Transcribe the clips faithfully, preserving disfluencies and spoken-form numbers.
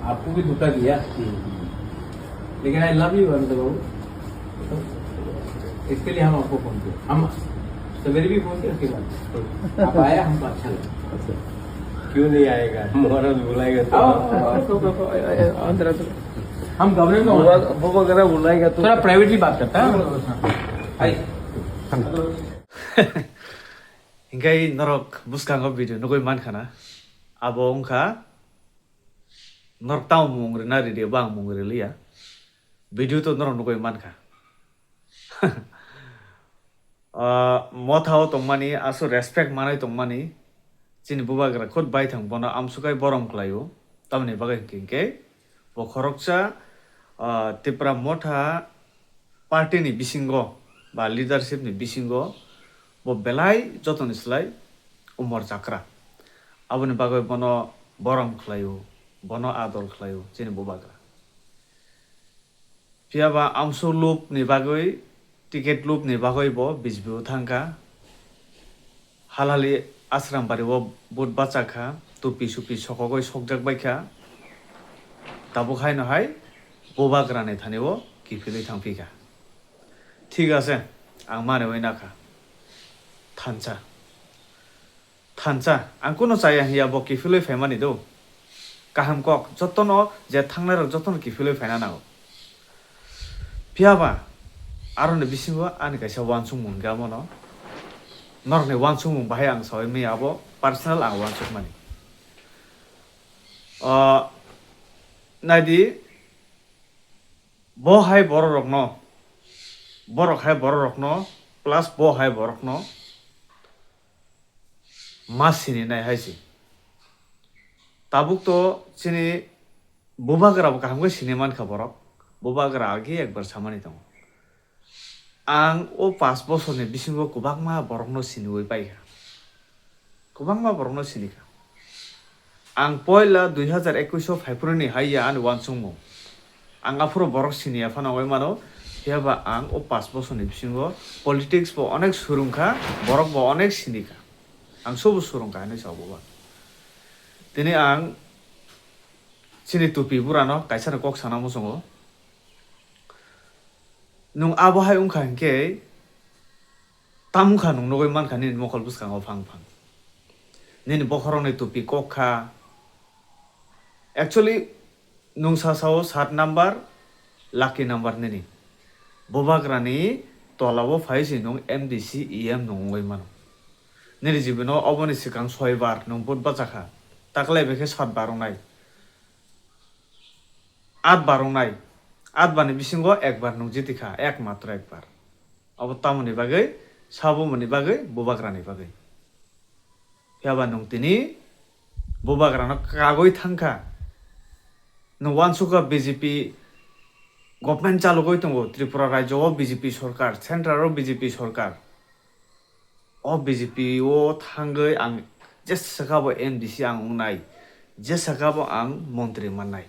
आपको भी धोखा दिया। लेकिन आई लव यू अमिताभ बाबू। इसके लिए हम आपको फोन किया। हम सवेरे भी फोन किया, उसके बाद आप आया, हमको अच्छा लगा। क्यों नहीं आएगा? महाराज बुलाएगा तो। आओ, आओ, आओ, आओ, आओ, आओ, आओ, अंदर आ जाओ। हम गवर्नमेंट में बुआ, बुआ वगैरह बुलाएगा तो। थोड़ा प्राइवेटली बात करता है। Hi. Hingke norok bwskango video nugui mankha na, abo wngkha norok tamo mung rina ridi, bo ang mung riliya, video to norok nugui mankha. Ah, motha o tongmani, aswk respect manai tongmani, chini bubagra khud baithang bono amswk kai borom khlaio. Tamoni bagwi hwnkhe, hwnkhe bo khoroksa, ah, Tipra Motha party ni bisingo ba leadership ni bisingo bo belai jotoni slai umor chakra. Aboni bagwi bono borom khlaio, bono ador khlaio chini bubagra. Phiya ba amswk lub ni bagwi, ticket lub ni bagwi bo B J P o thangkha. Halhali Asrambari o vote bachakha, tupi supi sokogwi sokjak baikha. Tabuk haino hai bubagra ni thani o kiphilwi thangphikha. Thik ase, ang manwi nakha. Thansa. Thansa, ang kuno chaya hiya bo kiphilwi phaimani do. Kaham kok, jotono je thangnai rok jotono kiphilwi phaina nango. Phiya ba, aroni bisingo ani kaisa uansukmung hingke amono. Norokni uansukmung bahai ang saui maya abo personal ang uansukmani. O, naidi, bo hai bororokno, borok hai bororokno, plus bo hai borokno, ma sininai hai se. Tabuk to chini bubagra bo kaham khe sini mankha borok. Bubagra agi ekbar samani tongo. Ang o pash bosorni bisingo kwbangma borokno siniwi paikha. Kwbangma borokno sinikha. Ang poila dui hazar ekwis o phaiphuru ni hai ya ani uansukmung. Ang aphuru borok siniya phano wngwi mano, phiya ba ang o pash bosorni bisingo politics bo onek surungkha, borok bo onek sinikha. Ang sobo surungkha hinwi sa bo ba. Tini ang chini tupi burano kaisa no kok sana muchungo. Nwng abo hai wngkha hinkhe, tamo wngkha nwng nugui mankha nini mokol bwskango phang phang. Nini bokhorokni tupi kok kha. Actually, nwng sa sao sat number, lucky number nini. Bubagrani tolao phai se nwng M D C, E M nwng wngwi mano. Nini jibino oboni swkang soi bar nwng vote bachakha. Taklai bai khe sat bar wngnai. At bar wngnai, at barni bisingo ekbar nwng jitikha, ekmatro ekbar. Abo tamoni bagwi, sabumoni bagwi, bubagrani bagwi. Phiya ba nwng tini bubagrano kagwi thangkha. Nwng uansukha B J P government chalogwi tongo, Tripura rajyo o B J P sorkar, central o B J P sorkar. O B J P o thangwi ang jesa kha bo M D C ang wngnai, jesa kha bo ang montri mannai.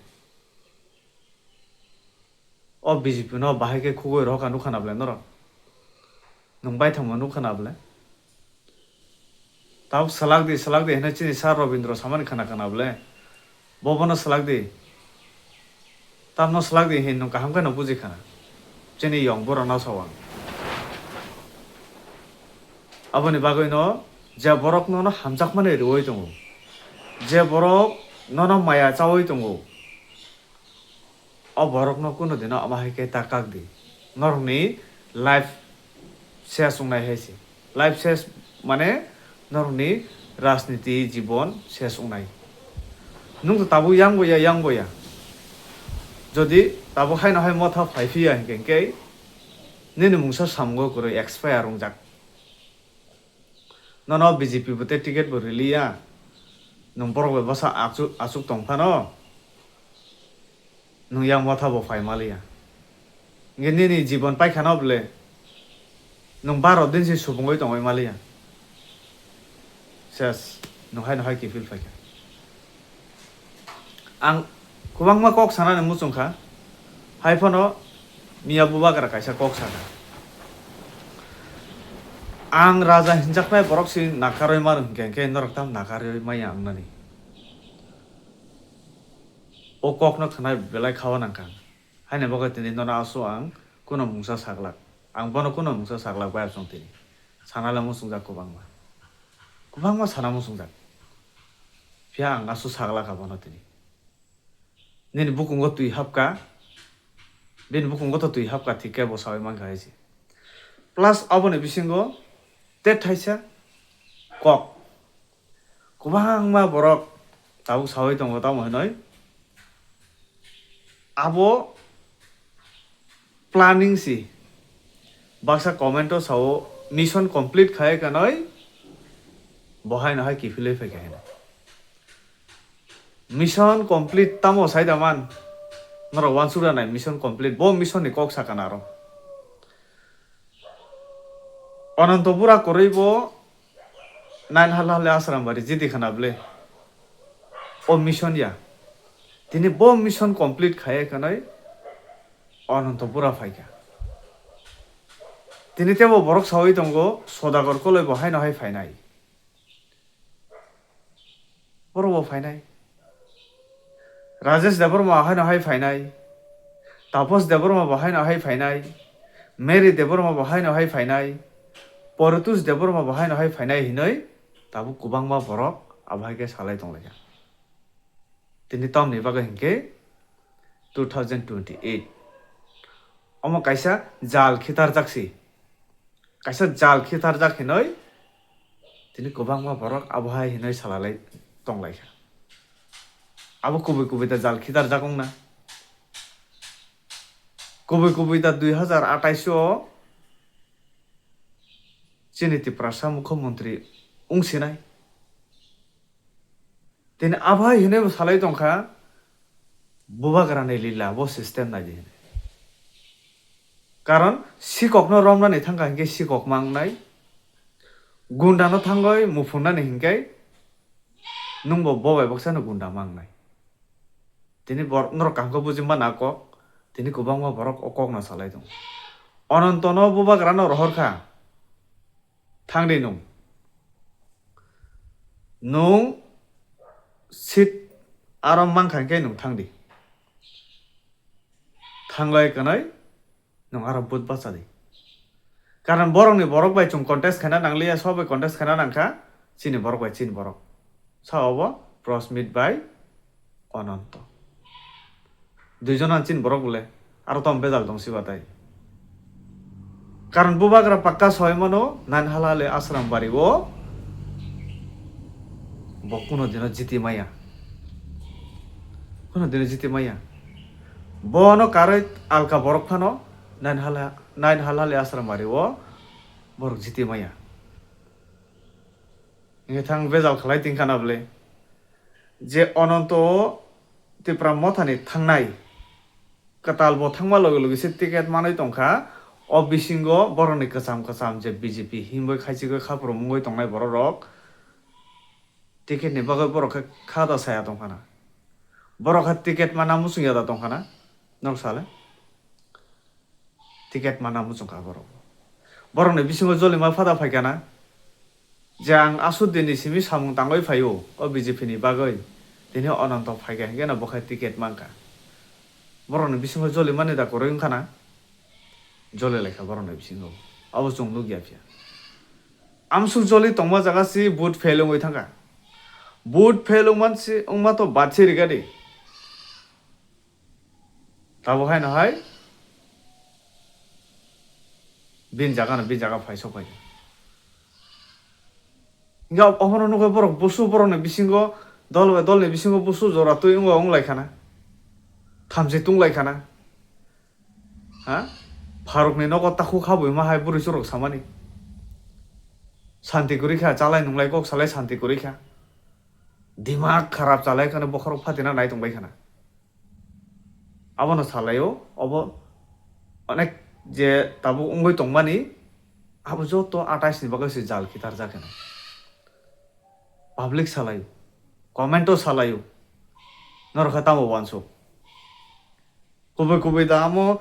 O B J P no bahai khe khugwi rohor kha nukha na bwle norok? Nwng baithangma nukha na bwle? Tabuk salak di, salak di hwnwi chini sir Robindro samani khana khana bwle? Bo bono salak di. Tamno salak di hin nwng kaham khe no buji khana. Chini yong boro no sawang. Aboni bagwi no je borok nono hamjakmani rwui tongo, je borok nono maya chaui tongo, o borokno kunu dino ama hai khe ta kak di. Norokni life ses wngnai hai se. Life ses mane norokni rajniti jibon ses wngnai. Nwng to tabuk yang boya, yang boya. Jodi tabuk haino hai motha phai phiya hinkhe, hinkhe nini mungsa samungo kwrwi expire wngjak. Nono B J P bo tei ticket bo riliya. Nwng borok bai bwsa achuk, achuk tong phano. Nwng yang motha bo phai maliya. Hinkhe nini jibon paikha no bwle. Nwng baro din se subungwi tongwi maliya. Ses, nwng hai no hai kiphil phaikha. Ang kwbangma kok sanani muchung kha, hai phano miya bubagra kaisa kok sakha. Ang raja hinjaknai borok se nakarwi mano hinkhe, hinkhe norok tam nakarwi maya wngnani. O kokno khwnai belai khawa nangkha. Haini bagwi tini nono aswk ang kuno mungsa saglak. Ang bono kuno mungsa saglak bai aswk tini. Sanala muchungjak kwbangma. Kwbangma sana muchungjak. Phiya ang aswk saglakha bono tini. Nini bukungo twi hapkha. Bini bukungo to twi hapkha, thik khe bo sawi mankha hai se. Plus aboni bisingo tethaisa kok. Kwbangma borok tabuk sawi tongo, tamo hinoi abo planning si. Baksa comment o sao, mission complete khai kanoi bo haino hai kiphilwi phaikha hinoi. Mission complete tamo sai da man? Norok uansuk da nai, mission complete. Bo mission ni kok sakha na aro. Ananto Bura kwrwi bo nine hal hal Asrambari jiti khana ble. O mission ya. Tini bo mission complete khai kanai Ananto Bura phaikha. Tini tebo borok sawi tongo, Sodagar Koloi bo haino hai phainai. Borok bo phainai. Rajesh Debbarma haino hai phainai. Taposh Debbarma bo haino hai phainai. Mary Debbarma bo haino hai phainai. Poritus Debbarma bo haino hai phainai hinoi tabuk kwbangma borok abo hai khe salai tonglaikha. Tini tamni bagwi hinkhe two thousand twenty-eight. Omo kaisa jal khitarjak si. Kaisa jal khitarjak hinoi tini kwbangma borok abo hai hinoi salalai tonglaikha. Abo kubui kubui da jal khitarjak wngna. Kubui kubui da dui hazar atais o chini Tiprasa mukhyamantri wngsinai. Tini abo hai hinui bo salai tongkha, bubagrani lila bo system nai di hinui. Karon sikokno romnani thangkha hinkhe sikok mangnai, gundano thangwi muphungnani hinkhe nwngbo bo bai baksano gunda mangnai. Tini bor-, norok kaham khe buji mana kok, tini kwbangma borok o kokno salai tongo. Anantono bubagrano rohorkha. Thangdi nwng. Nwng seat aro mankha hinkhe nwng thangdi. Thanglai kanai nwng aro vote bachadi. Karon borokni borok bai chwng contest khaina nangliya, sobai contest khaina nangkha, chini borok bai chini borok. Sa obo Prosmit bai Ananto. Duijon ang chini borok bole, aro tamo bejal tong sibatai. Karon bubagra pakka soi mano, nine hal hal Asrambari o bo kuno dino jiti maya. Kuno dino jiti maya. Bono karoi alka borok phano nine hal, nine hal hal Asrambari o borok jiti maya. Hinkhe thang bejal khlai tingkha na bole. Je Ananto Tipra Mothani thangnai, kwtal bo thangma loge loge se ticket manwi tongkha. O bisingo borokni kwcham kwcham je B J P himwi khaichigwi khaprum wngwi tongnai borok rok ticket ni bagwi borok khe kha da saya tongkha na. Borok khe ticket mana muchung ya da tongkha na, norok sale. Ticket mana muchungkha borok. Borokni bisingo jolima phada phaikha na, je ang aswk dinni simi samung tangwi phaio o B J P ni bagwi, tini Ananto phaikha hinkhe no bo khe ticket mankha. Borokni bisingo jolimani da kwrwi wngkha na, joli laikha borokni bisingo, abo chwng nukya phiya. Amsuk joli tongma jaga si vote fail wngwi thangkha. Vote fail wngman si, wngma to bad si rikha di. Tabuk haino hai bini jaga no bini jaga phai sok phai. Hinkhe omono nukhe borok busu borokni bisingo dol bai dolni bisingo busu jora twi wngwi wng lai khana. Thamchi tung lai khana. Ha? Pharukni nogo takhuk habwi ma hai bwrwi chwrwk samani. Santi kwrwi kha, chalai nunglai kok salai santi kwrwi kha. Dimag kharap chalai khana bokhorok phatina nai tong bai khana. Abono salaio, obo onek je tabuk wngwi tongmani, abo joto atais ni bagwi se jal khitarjak hinwi. Public salaio, comment o salaio, norok khe tamo uansuk. Kubui kubui da amo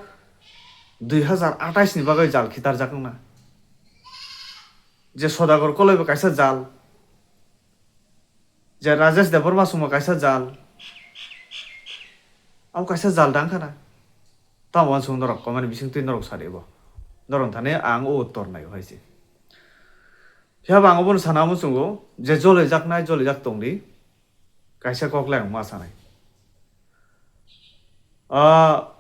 dui hazar atais ni bagwi jal khitarjak wngna. Je Sodagar Koloi bo kaisa jal. Je Rajesh Debbarma songmo kaisa jal. Abo kaisa jal dang khana. Tamo uansuk norok comment bising twi norok sadi bo. Norok thani ang o uttor nai hai se. Phiya ba ang obono sana muchungo je jolai jaknai, jolai jak tongdi. Kaisa kok le ang ma sanai. Ah,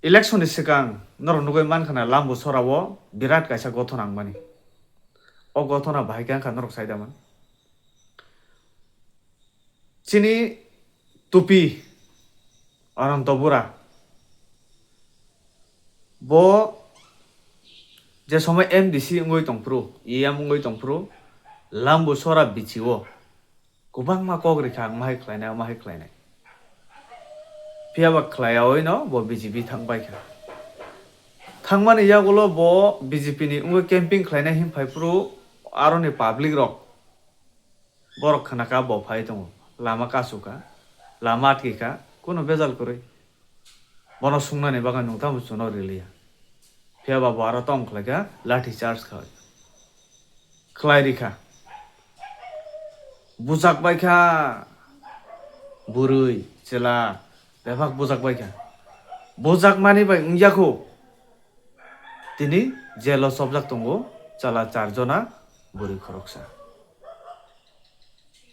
election ni swkang norok nugui mankha na Lambu Sora o birat kaisa gothon ang mani. O gothona bahai khe wngkha norok sai da man. Chini tupi Ananto Bura bo je somoi M D C wngwi tongphuru, E M wngwi tongphuru, Lambu Sora B C O kwbangma kok rikha, ang mahai khlainai, mahai khlainai. Phiya ba khlaiyaoino bo B J P thang paikha. Thangmani yagulo bo B J P ni wngwi camping khlainai him phaiphuru aroni public rok borok khnakha bo phai tongo, lama kasukha, lama atkikha, kunu bejal kwrwi. Bono sungnani bagwi nwng tamo chuno riliya. Phiya ba bo aro tong khlaikha, lathi charge khai. Khlai rikha. Bujak baikha. Bwrwi, chwla, bebak bujak baikha. Bujak mani bai wngya kho. Tini jail o chopjak tongo, chwla char jona, bwrwi khoroksa.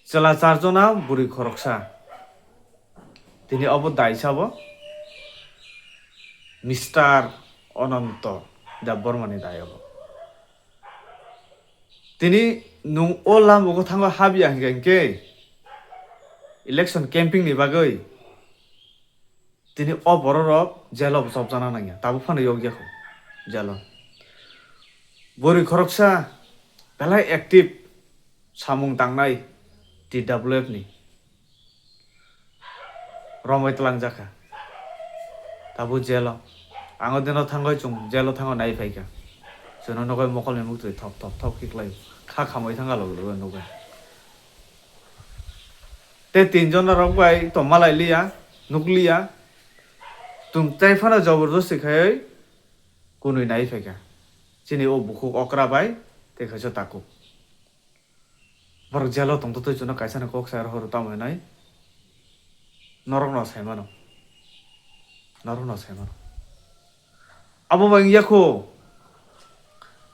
Chwla char jona, bwrwi khoroksa. Tini obo dai sabo Mister Ananto Debbarma ni dai obo. Tini nwng o Lambu Gothango habya hinkhe, hinkhe election camping ni bagwi tini o borok rok jail o bo chopjana nangya, tabuk phano yokya kho jail o. Bwrwi khoroksa belai active samung tangnai T W F ni romwi twlangjakha. Tabuk jail o. Ang o dino thangwi chwng jail o thangwi nai phaikha. Chwngno nukwi mokolni muktwi thop thop thop khe khlai kha khamwi thangkha logi logi nukwi. Tei tin jona rok bai tongma lai liya, nuk liya. Chwng tei phano jobordosti khaiwi kunui nai phaikha. Chini o bukhuk okra bai tei khaisa takhuk. Borok jail o tongtotwi chwngno kaisa ni kok sai rohoro tamo hinwi norokno sai mano. Norokno sai mano. Abo bai wngya kho,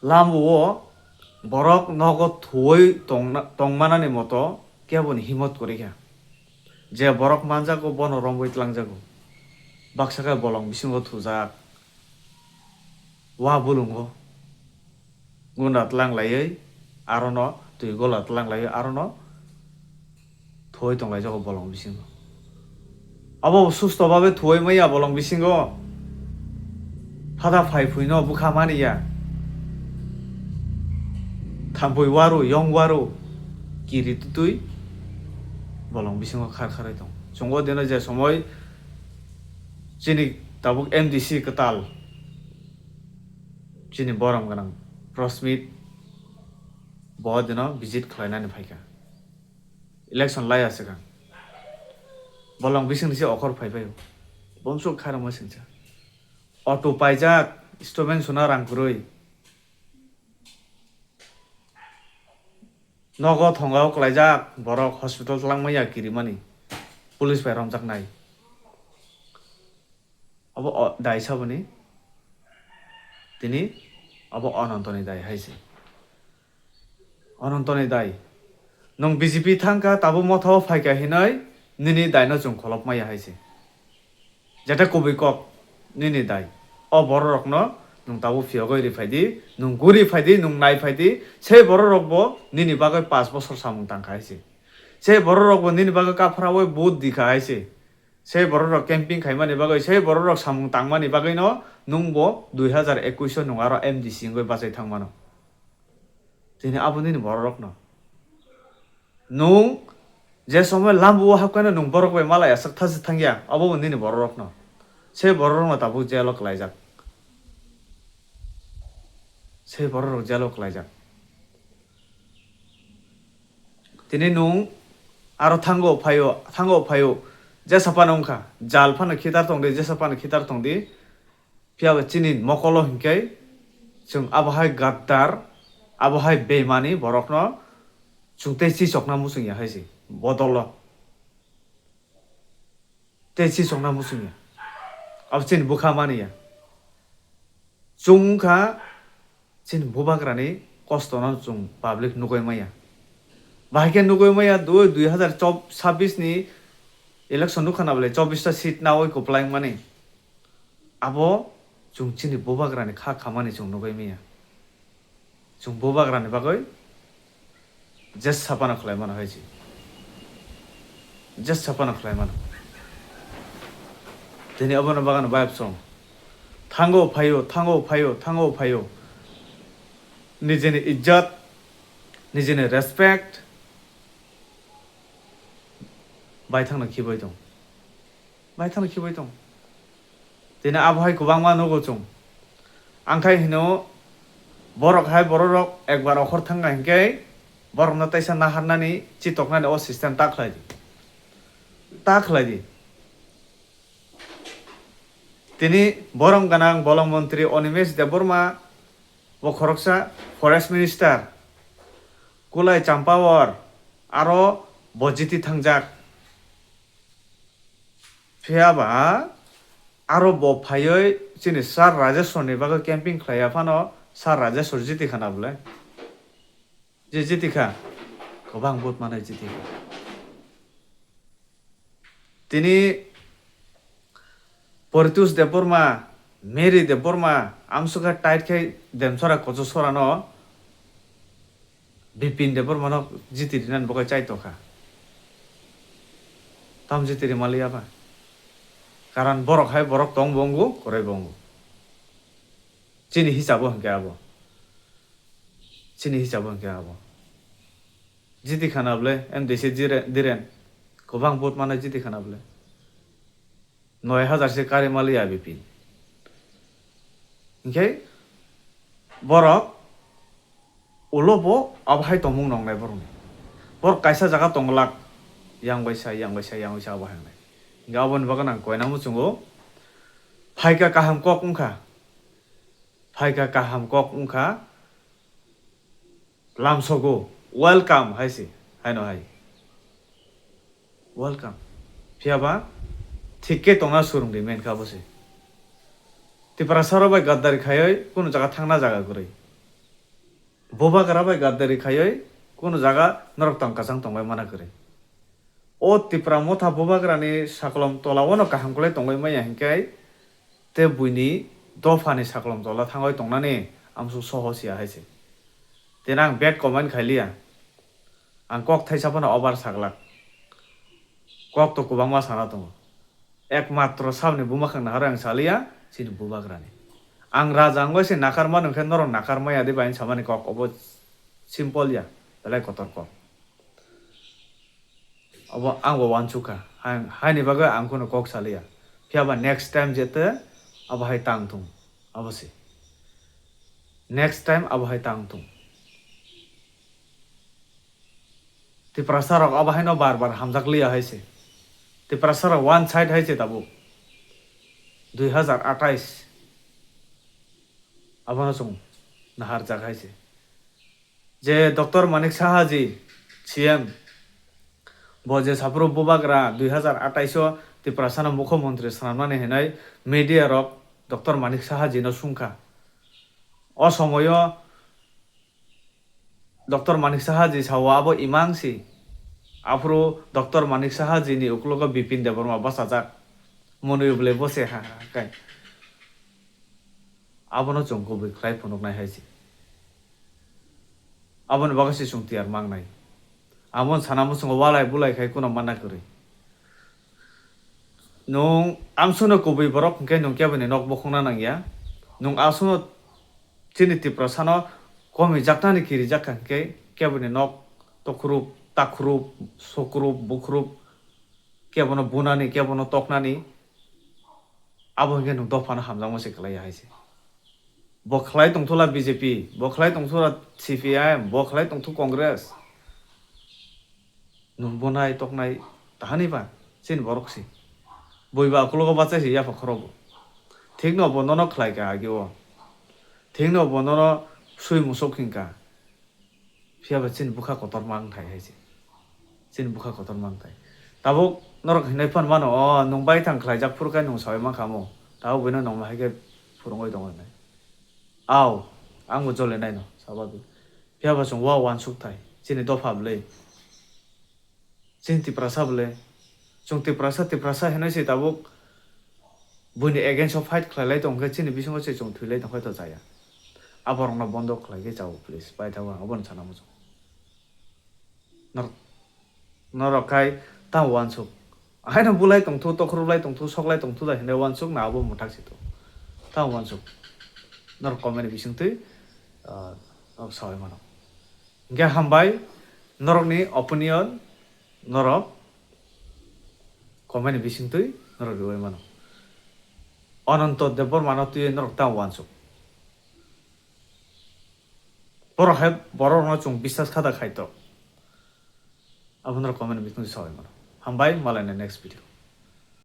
Lambu o borok nogo thuwi tongna-, tongmanani moto keboni himot kwrwi kha. Je borok manjago, bono romwi tlangjago. Baksa khe bolong bisingo thujak. Wa bulungo gunda tlang laiwi, arono twi gola tlang laiwi, arono thoi tong laijago bolong bisingo. Abo bo susto babe thoi maya bolong bisingo. Phada phai phuino bwkha maniya. Thampui waru, yong waru, kiri tutui bolong bisingo khar kharwi tong. Chwng o dino je somoi chini tabuk M D C kwtal, chini borom gwnang Prosmit bo dino visit khlainani phaikha. Election laiya swkang. Bolong bisingni se okhor phai phaio. Bomsuk khairokma singcha. Auto paijak, stomen suna rang kwrwi. Nogo thongao kwlaijak borok hospital twlangmaya kirimani. Police bai romjaknai. Abo o-, dai saboni. Tini abo Anantoni dai hai se. Anantoni dai. Nwng B J P thangkha, tabuk mothao phaikha hinwi nini daino chwng kholopmaya hai se. Jeta kubui kok nini dai. O bororokno nwng tabuk phiyogwi ri phaidi, nwng guri phaidi, nwng nai phaidi, sei bororokbo nini bagwi pash bosor samung tangkha hai se. Sei bororokbo nini bagwi kaphrawi vote dikha hai se. Sei bororok camping khaimani bagwi, sei bororok samung tangmani bagwino nwngbo dui hazar ekush o nwng aro M D C wngwi bachai thangmano. Tini abo nini bororokno. Nwng je somoi lambu o hapkano nwng borok bai malai aswk thasi thangya, abo bo nini bororokno. Sei bororokno tabuk jail o kwlaijak. Sei bororok jail o kwlaijak. Tini nwng aro thango phaio, thango phaio, jesa phano wngkha, jal phano khitar tongdi, jesa phano khitar tongdi. Phiya ba chini mokolo hinkhe chwng abo hai gaddar, abo hai beimani borokno chwng tei chichokna muchung ya hai se bodolo. Tei si chongna muchungya. Abo chini bwkha mani ya. Chwng wngkha chini bubagrani kostono chwng public nugwi maya. Bahai khe nugwi maya dui, dui hazar sabbish ni election nukha na bwle chobbish ta seat nawi kwplai mani. Abo chwng chini bubagrani kha khamani chwng nugwi maya. Chwng bubagrani bagwi jesa phano khlai mano hai se. Jesa phano khlai mano. Tini obono bagano bayap song. Thango phaio, thango phaio, thango phaio. Nijini ijjat, nijini respect baithangno khibai tong. Baithangno khibai tong. Tini abo hai kwbangma nugo chwng. Ang khai hino, borok hai bororok ekbar okhor thangkha hinkhe borokno teisa naharnani, chitoknani o system ta khlai di. Ta khlai di. Tini borom gwnang bolong montri Animesh Debbarma, bo khoroksa forest minister, Kulai Champawar, aro bo jiti thangjak. Phiya ba aro bo phaiwi chini sir Rajeshwar ni bagwi camping khlaiya phano sir Rajeshwar jiti khana bwle. Je jiti kha, kwbang vote manwi jiti kha. Tini Poritush Debbarma, Mary Debbarma, amsukha tight khe Demsora Kochusora no Bipin Debbarma no jiti rinani bo khe chai tokha. Tam jiti rimaliya ba? Karon borok hai borok tong bo wngo, kwrwi bo wngo. Chini hisabo hinkhe abo. Chini hisabo hinkhe abo. Jiti khana bwle, M D C Dhiren, Dhiren. Kwbang vote manai jiti khana bwle. Noi hazar se kari maliya Bipin. Hinkhe borok ulo bo abo hai tongmung nongnai borokni. Borok kaisa jaga tonglak, yang bai sa, yang bai sa, yang bai sa abo hai wngnai. Hinkhe aboni bagwi ang koina muchungo, phaikha kaham kok wngkha. Phaikha kaham kok wngkha, lamsogo, welcome hai se, haino hai. Welcome. Phiya ba thik khe tongna swrwng di, main kha bo se. Tiprasa rok bai gaddari khaiwi kunu jaga thangna jaga kwrwi. Bubagra bai gaddari khaiwi kunu jaga norok tong kwchang tongbai mana kwrwi. O Tipra motha bubagrani sakolom tola-o no kaham kwlai tongwi maya hinkhe, tei buini dophani sakolom tola thangwi tongnani amsuk sohos ya hai se. Tei ang bad comment khai liya. Ang kok thaisa phano over saglak. Kok to kwbangma sana tongo. Ekmatro saboni bumakhang nahar ang saliya, chini bubagrani. Ang raja wngwi se nakar mano hwnkhe norok nakar maya de bai samani kok obo simple ya, belai kotor kok. Obo ang bo uansukha. Ang, haini bagwi ang kheno kok saliya. Phiya ba next time jete abo hai tang thung. Abo se. Next time abo hai tang thung. Tiprasa rok abo haino bar bar hamjak liya hai se. Tiprasa rok one side hai se tabuk. Dui hazar atais. Abono chwng naharjak hai se. Je Doctor Manik Saha ji, C M, bo je saphuru bubagra dui hazar atais o Tiprasano mukhyamantri swnamnani hinwi media rok Doctor Manik Saha jino sungkha. O somoio Doctor Manik Saha ji sao abo imang si. Aphuru Doctor Manik Saha ji ni uklogo Bipin Debbarma bachajak. Monwi bwlai bo se ha ha kai. Abono chwng kubui khlai phunuknai hai se. Aboni bagwi se chwng tiyar mangnai. Aboni sana muchungo walai bulai khai kuno manna kwrwi. Nwng amsukno kubui borok hwnkhe nwng keboni nok bokhokna nangya. Nwng aswkno chini Tiprasano komijaknani kirijakha hwnkhe keboni nok tokhrup, takhrup, sokrup, bukhrup, kebono bunani, kebono toknani, abo hwnkhe nwng dophano hamjakma se kwlaiya hai se. Bo khlai tongthula B J P, bo khlai tongthula C P I M, bo khlai tongthu Congress. Nwng bunai toknai tahani ba chini borok se. Bui ba uklogo bachai se yapha khoro bo. Thikno bo nono khlai kha agi o. Thikno bo nono sui musuk hingkha. Phiya ba chini bwkha kotorma wngthai hai se. Chini bwkha kotorma wngthai. Tabuk Norok hinwi phan mano, o nwng bai thang khlaijak phuru khe nwng sawi mankha mo. Tabuk buino nwng hai khe phurungwi tongo hinwi. Au, ang bo jole naino, sababik. Phiya ba chwng wa uansuk thai, chini dopha bwle. Chini Tiprasa bwle. Chwng Tiprasa, Tiprasa hinwi se tabuk buini against o fight khlai lai tong khe chini bisingo se chwng thwi lai tong khe to chaya. Aborokno bondo khlai khe chao, please. Paithago ang obono sana muchung. Nor-, norok khai tamo uansuk. Haino bulai tongthu, tokhorulai tongthu, soklai tongthu da hinwi uansuk na abo mwthak si to. Tamo uansuk. Norok comment ni bisingtwi, ah, norok sawi mano. Hingkhe hambai, norokni opinion, norok comment ni bisingtwi norok riwi mano. Ananto Debbarmano twiwi norok tamo uansuk. Borok hai borokno chwng biswas kha da khai to. Abo norok comment ni bisingtwi sawi mano. Hambai, malai na next video.